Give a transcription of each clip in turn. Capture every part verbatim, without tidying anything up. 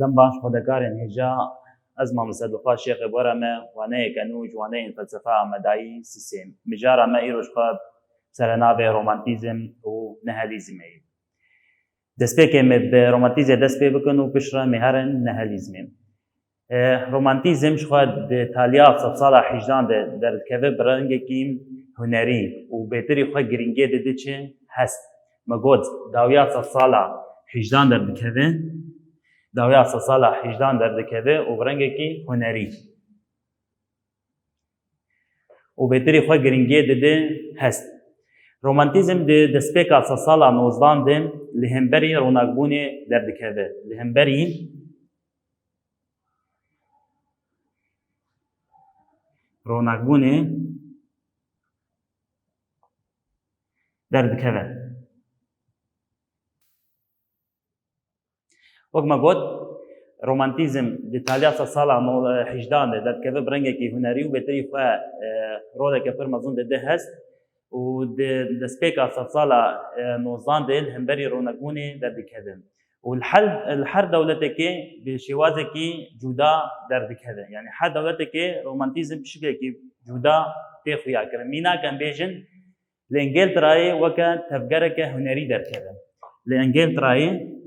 Dem baş xwedekarên hêja, ez mamoste Dilxwaz Şêxê bi we re me waneyeke nû ji waneyên felsefa Amedayî sisê. Mijara me îro ji xwe serenavê romantîzm û nihelîzmê ye. Destpêkê me bi romantîzê dest pê bikin û piştre me herin nihelîzmê. E, romantîzm ji xwe di taliya sedsala hejdan de derdikeve bi rengekî hunerî û bêtirî xwe girîngiyê dide çi hest. Me got, dawiya sedsala hejdan derdikeve, dawiya sedsala hejdan derdikeve û bi rengekî hunerî û bêtirî xwe girîngiyê dide hest. Romantîzm di destpêka sedsala nozdan de li hemberî ronakbûnê derdikeve. Li hemberî ronakbûnê derdikeve. Wek me got, romantîzm di taliya sedsala no-, hejdan de derdikeve bi rengekî hunerî û bêtirî xwe, e, roleke pir mezin dide hest û di destpêka sedsala, e, nozdan de li hemberî ronakbûnê derdikeve. Û li her, li her dewletekê bi şêwazekî cuda derdikeve. Yanî her dewletekê romantîzm bi şiklekî cuda tê xuyakirin. Mînak em bêjin, li Îngilterayê weke tevgereke hunerî derdikeve. Li Îngilterayê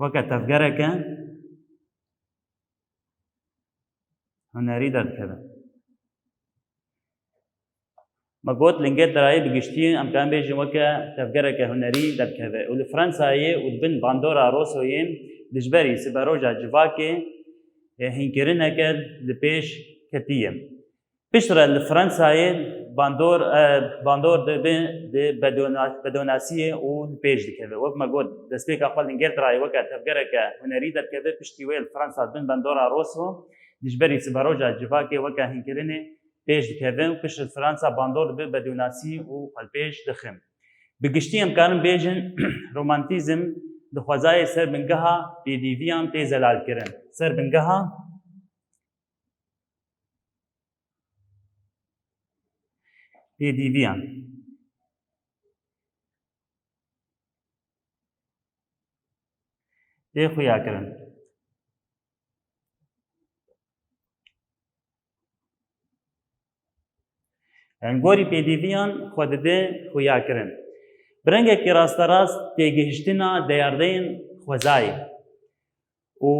weke tevgereke hunerî derdikeve. Me got, li Îngilterayê bi giştî em karin bêjin weke tevgereke hunerî derdikeve û li Fransayê û di bin bandora Rousseau'yê dijberî siberoja civakê, e, hînkirineke li pêş ketiye. Piştre li Fransayê bandor, e, bandor dibe di bedona-, bedonasiyê û li pêş dikeve. Wek me got, destpêka xwe li Îngilterayê weke tevgereke hunerî derdikeve, piştî wê li Fransa di bin bandora Rousseau dijberî siberoja civakê weke hînkirinê pêş dikeve û piştre Fransa bandor dibe bedonasî û xwe li pêş dixe. Bi giştî em karin bêjin, romantîzm di xwezayê ser bingeha pêdîviyan tê zelalkirin. Ser bingeha pêdîviyan tê xuyakirin. Em gorî pêdîviyan xwe dide xuyakirin. Bi rengekî rasterast têgihiştina deyardeyên xwezayê û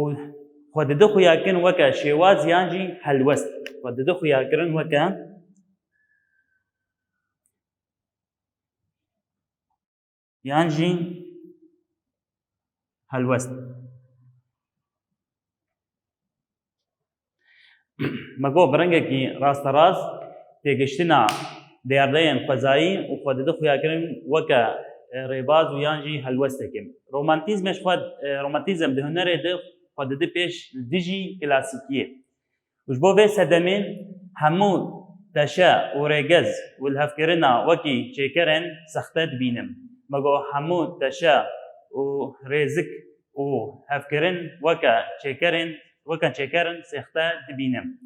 xwe dide xuyakirin weke şêwaz yan jî helwest. Xwe dide xuyakirin weke yan jî helwest. Me got bi rengekî rasterast têgihiştina deyardeyên xwezayî û xwe dide xuyakirin weke, e, rêbaz û yan jî helwestekê. Romantîzmê ji xwe, e, romantîzm di hunerê de xwe dide pêş li dijî klasîkiyê. Û ji bo vê sedemê hemû teşe û rêgez û lihevkirina wekî çêkerên sexte dibînim. Me got hemû teşe û rêzik û hevkirin weke çêkerên, weke çêkerên sexte dibînim.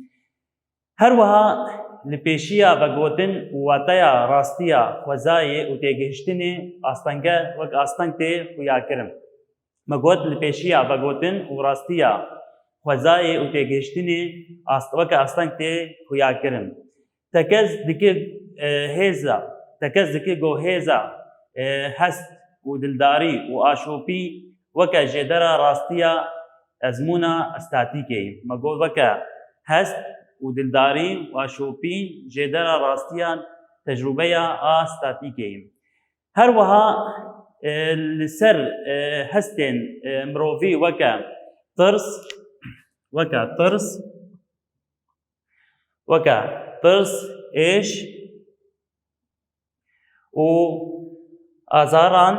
Her wiha li pêşiya vegotin û wateya rastiya xwezayê û têgihiştinê astenge wek asteng tê xuyakirin. Me got, li pêşiya vegotin û rastiya xwezayê û têgihiştinê ast-, weke asteng tê xuyakirin. Tekez dike, e, hêza, tekez dike ku hêza, e, hest û dildarî û aşopî weke jêdera rastiya ezmûna statîkê ye. Me got, weke hest û dildarî û aşopî jêdera rastiya tecrûbeya a statîkê ye. Her wiha, e, li ser, e, hestên, e, mirovî weke tirs, weke tirs, weke tirs, êş û azaran,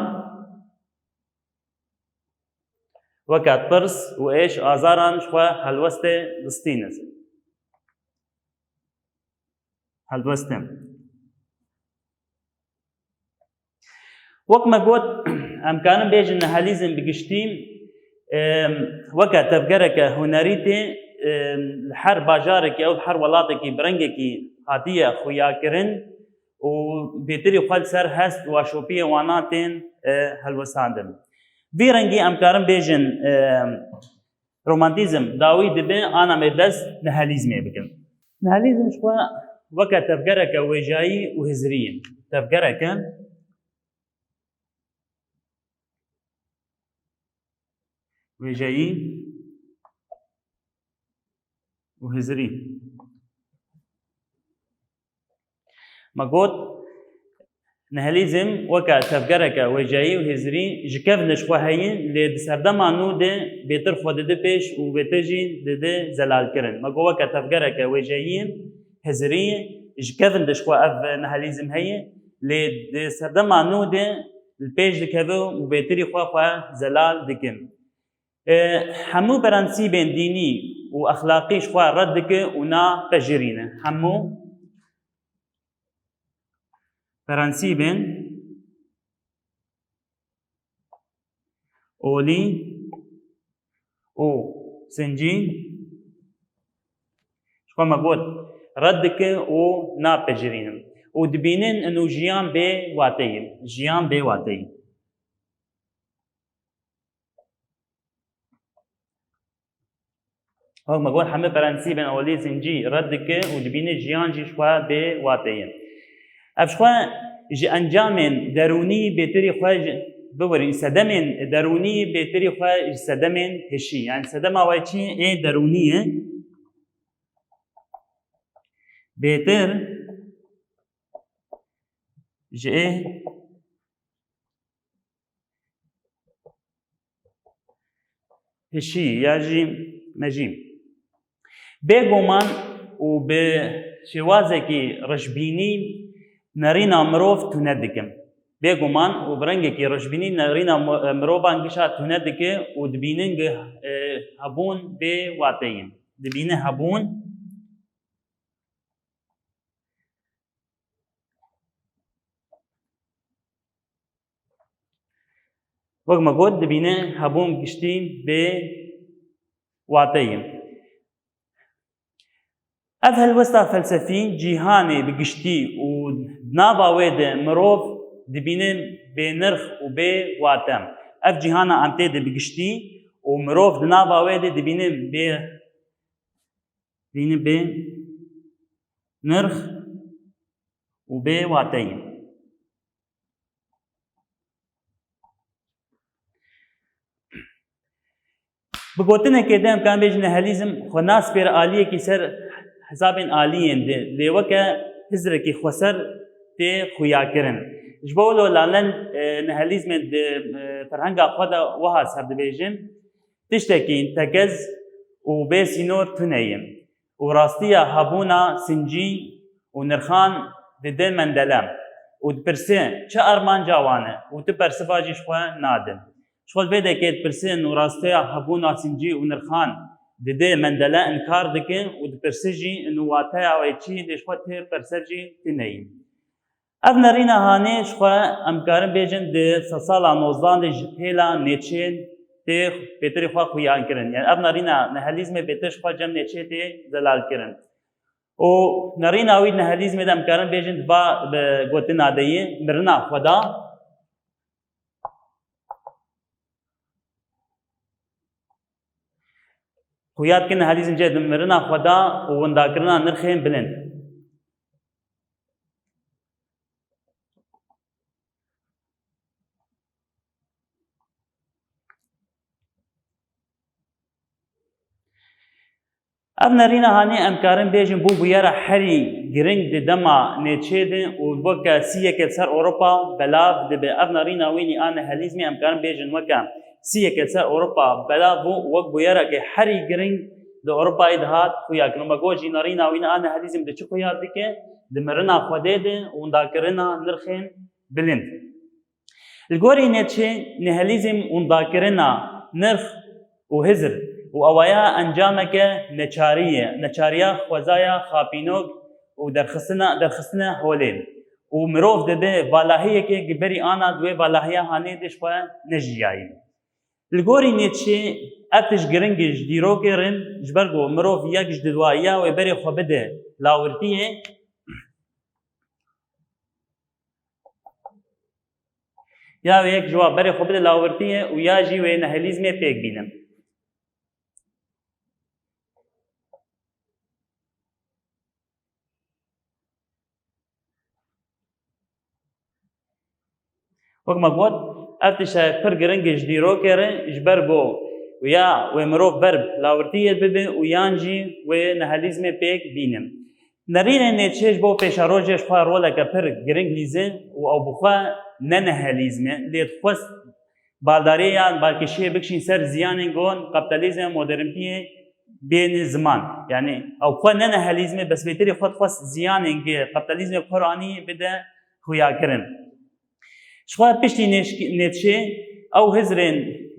weke tirs û êş azaran ji xwe helwestê distînin. Helwestin. Wek me got, em karin bêjin nihelîzm bi giştî, em, weke tevgereke hunerî tê, em, li her bajarekî ew li her welatekî bi rengekî hatiye xuyakirin û bêtirî xwe li ser hest û aşopiyê wana tên, e, helwestandin. Vî rengî em karin bêjin, e, romantîzm dawî dibe ana me dest nihelîzmê bikin. Nihelîzm ji xwe weke tevgereke wêjayî û hizirî ye. Tevgereke wêjeyî û hizirî. Me got, nihelîzm weke tevgereke wêjeyî û hizirî ji kevin de ji xwe heye, lê di serdema nû de bêtir xwe dide pêş û bêtir jî dide zelalkirin. Me got, weke tevgereke wêjeyî, hizirî, ji kevin de ji xwe ev nihelîzm heye, lê di serdema nû de li pêş dikeve û bêtirî xwe, xwe zelal dikin. E, hemû prensîbên dînî û exlaqî ji xwe red dike û napejirîne. Hemû prensîbên olî û sincî ji xwe me got red dike û napejirîne. Û dibînin ino jiyan bê wateyê. Jiyan bê wateyê. Wek me got, hemî prensîbên olî zincî red dike û dibîne jiyan jî ji xwe bê wateyê. Ev ji xwe ji encamên derûnî bêtirî xwe ji, biwirî, sedemên derûnî bêtirî xwe ji sedemên hişî. Yani sedema we çi ê derûnî ye? Bêtir ji ê hişî ya jî mejî. Bêguman û bi şêwazekî rişbînî nerîna mirov tune dikin. Bêguman û bi rengekî rişbînî nerîna mi-, mirovan gişa tune dike û dibînin gi-, e, hebûn bê wateyî. Dibîne hebûn Wek me got, dibîne hebûn giştî bê wate ye. Ev helwesta felsefî cîhanê bi giştî û di nava wê de mirov dibîne bê nirx û bê wate. Ev cîhana em tê de bi giştî û mirov di nava wê de dibîne bê, dibîne bê nirx û bê wate ye. Bi gotinekê de em karin bêjin nihelîzm xwe naspêre aliyekî ser hesabên aliyên din, lê weke hizrekî xweser tê xuyakirin. Ji bo wilo lalen, e, nihelîzmên di, e, ferhenga xwe de wiha ser dibêjin, tiştekî tekez û bê sînor tune ye. û rastiya hebûna sincî û nirxan dide mendele û dipirse, çi armanca wan e û tu bersiva jî ji xwe nadin. Ji xwe li vê dekê dipirsin û rastiya hebûna sincî û nirxan dide mendele, inkar dike û dipirse jî ino wateya wê çi, lê ji xwe tê bersev jî tune ye. Ev nerîna hanê ji xwe em karin bêjin di sedsala nozdan de ji hêla Nêçê tê bêtirî xwe xuyan kirin. Yani ev nerîna nihelîzmê bêtir ji xwe cem Nêçê tê zelal kirin. Û nerîna wî nihelîzmê de em karin bêjin di va bi gotina de yê mirina Xweda. Xuya dikin nihelîzm cê di mirina Xweda û windakirina nirxên bilind. Ev nerîna hanê em karin bêjin bû bûyera herî giring di dema Nêçê de û weke sî yekê li ser Ewropa belav dibe. Ev nerîna wînî a nihelîzmê em karin bêjin weke sî yekê li ser Ewropa belav bû û wek bûyerekê herî giring di Ewropayê dihat xuya kirin. Me got jî nerîna wînî a nihelîzm di çi xuya dike? Di mirina Xwedê de û windakirina nirxên bilind. Li gorî Nêçê, nihelîzm windakirina nirx û hizr û ewaya encameke neçarî ye, neçariya xwezaya xapînok û derxistina, derxistine holê û mirov dibe valahiyeke gi berî ana di wê valahiya hanê de ji xwe nejiyayî. Li gorî Nêçê ev tişt giring e ji dîrokê re, ji ber ku mirov yek ji duwayiya wê berê xwe bide lawirtiyê, Ya wê yek ji wan berê xwe bide lawirtiyê û ya jî wê nihilîzmê pêk bîne. Wek me got, ev tişt pir giring e ji dîrokê re, ji ber ku ya wê mirov ber bi lawirtiyê bibe û yan jî wê nihilîzmê pêk bîne. Nerînên nêçîrê ji bo pêşerojê ji xwe roleke pir giring lîze û ew bi xwe ne nihilîzm e, lê dixwest baldariyê yan balkêşiyê bikişîn ser ziyanên ku kapîtalîzm û modernîteyê bêne ziman. Yanî ew xwe ne nihilîzm e, bes bêtirî xwe dixwest ziyanên ku kapîtalîzmê bi xwe re anî bide xuyakirin. Ji xwe piştî nêşk-, nêçîrê ew hizrên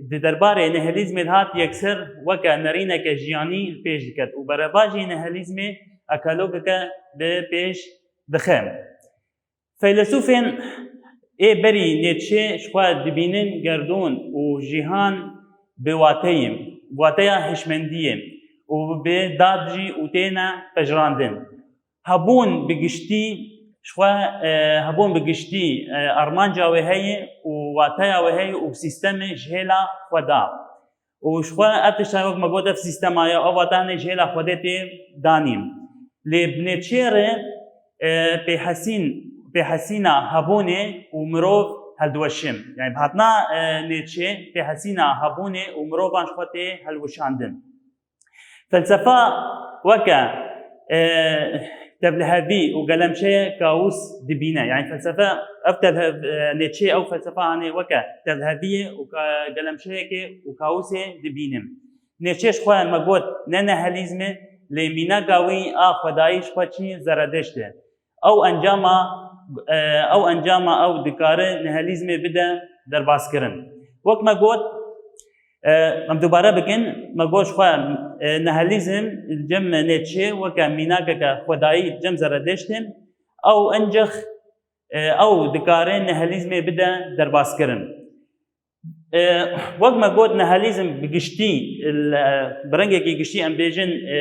di derbarê nihilîzmê de hat yekser weke nerîneke jiyanî li pêş diket û berevajî nihilîzmê ekologeke bi pêş dixe. Feylesûfên ê berî nêçîrê ji xwe dibînin gerdûn û cîhan bi wateyê, wateya hişmendiyê û bi dad jî û têne pejirandin. Hebûn bi giştî, ji xwe, e, hebûn bi giştî, e, armanca wê heye û wateya wê heye û sîstemê ji hêla xwe da. Û ji xwe ev tişta wek me got, ev sîstema ye, ev wate hene ji hêla Xwedê tê danîn. Lê bi nêçîrê re, e, pêhesîn, pêhesîna hebûnê û mirov heldiweşin. Yani bi hatina, e, nêçîrê, pêhesîna hebûnê û mirovan ji xwe tê helwişandin. Felsefa weke, e, tevlihevî û gelemçeyê kaos dibîne. Yani felsefe, ev tevhe-, e, nêçîrê ew felsefa hane weke tevliheviyê û ka-, gelemçeyekê û kaosê dibîne. Nêçîrê ji xwe me got ne nihilîzm e, lê mînaka wî a xwedayî ji xwe çi Zeredeşt e. Ew encama, e, ew encama ew dikare nihilîzmê bide derbaskirin. Wek me got, e, em dubare bikin, me got ji xwe, e, nihilîzm li cem nêçîrê weke mînakeke xwedayî li cem Zeredeşt e. Ew encix, e, ew dikare nihilîzmê bide derbaskirin. E, wek me got, nihilîzm bi giştî, e, bi rengekî giştî em bêjin, e,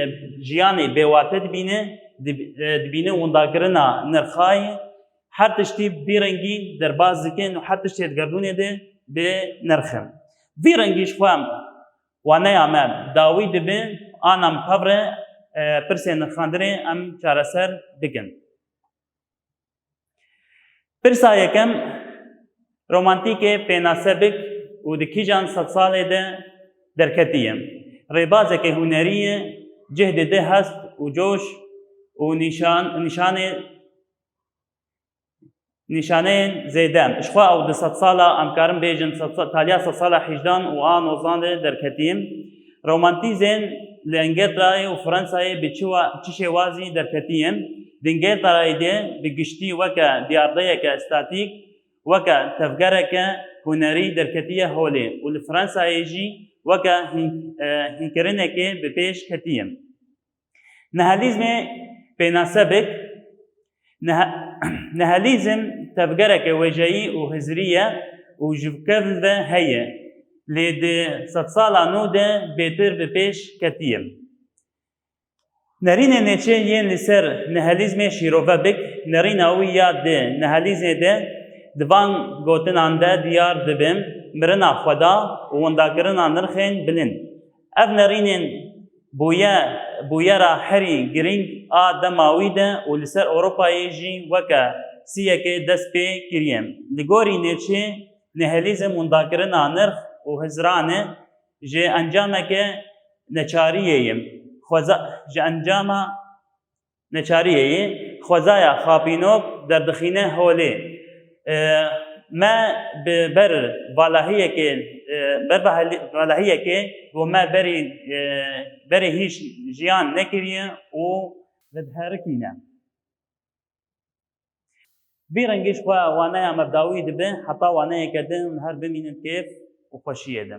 jiyanê bêwate dibîne, dib-, e, dibîne windakirina nirxayê, her tiştî bi vî rengî derbas dikin û her tiştê di gerdûnê de bi nirx e. Vî rengî ji xwe waneya me dawî dibe, ana em pevre, e, pirsên nirxandinê em çareser bikin. Pirsa yekem, romantîkê pênase bik û di kîjan sedsalê de derketiye? Rêbazeke hunerî ye, cih dide hest û coş û nîşan-, nîşanê, nîşaneyên zêde. Ji xwe ew di sedsala, em karin bêjin, sedsa-, taliya sedsala hejdan û a nozdan de derketiye. Romantîzm li Îngilterayê û Fransayê bi çi wa-, çi şêwazî derketiye? Di Îngilterayê de bi giştî weke diyardeyeke statîk, weke tevgereke hunerî derketiye holê û li Fransayê jî weke hîn-, e, hînkirinekê bi pêş ketiye. Nihilîzmê pênase bik, nihe-, nihilîzm tevgereke wêjeyî û hizrî ye û ji kevn ve heye, lê di sedsala nû de bêtir bi pêş ketiye. Nerînên nêçîrê yên li ser nihilîzmê şîrove bik, nerîna wî ya di nihilîzmê de di van gotinan de diyar dibe, mirina xweda û windakirina nirxên bilind. Ev nerînên bûye, bûyera herî girîng a dema wî de û li ser Ewropayê jî weke siyekê dest pê kiriye. Li gorî nêçîrê, nihilîzm windakirina nirx û hizranê ji encameke neçariyê ye. Xweza-, ji encama neçariyê ye. Xwezaya xapînok derdixîne holê. E, me bi ber valahiyekê, e, ber vahali-, valahiyekê ku me berî, e, berê hîç jiyan nekiriye û vediherikîne. Vî rengî ji xwe waneya me bi dawî dibe, heta waneyeke din her bimînin kêf û xweşiyê de.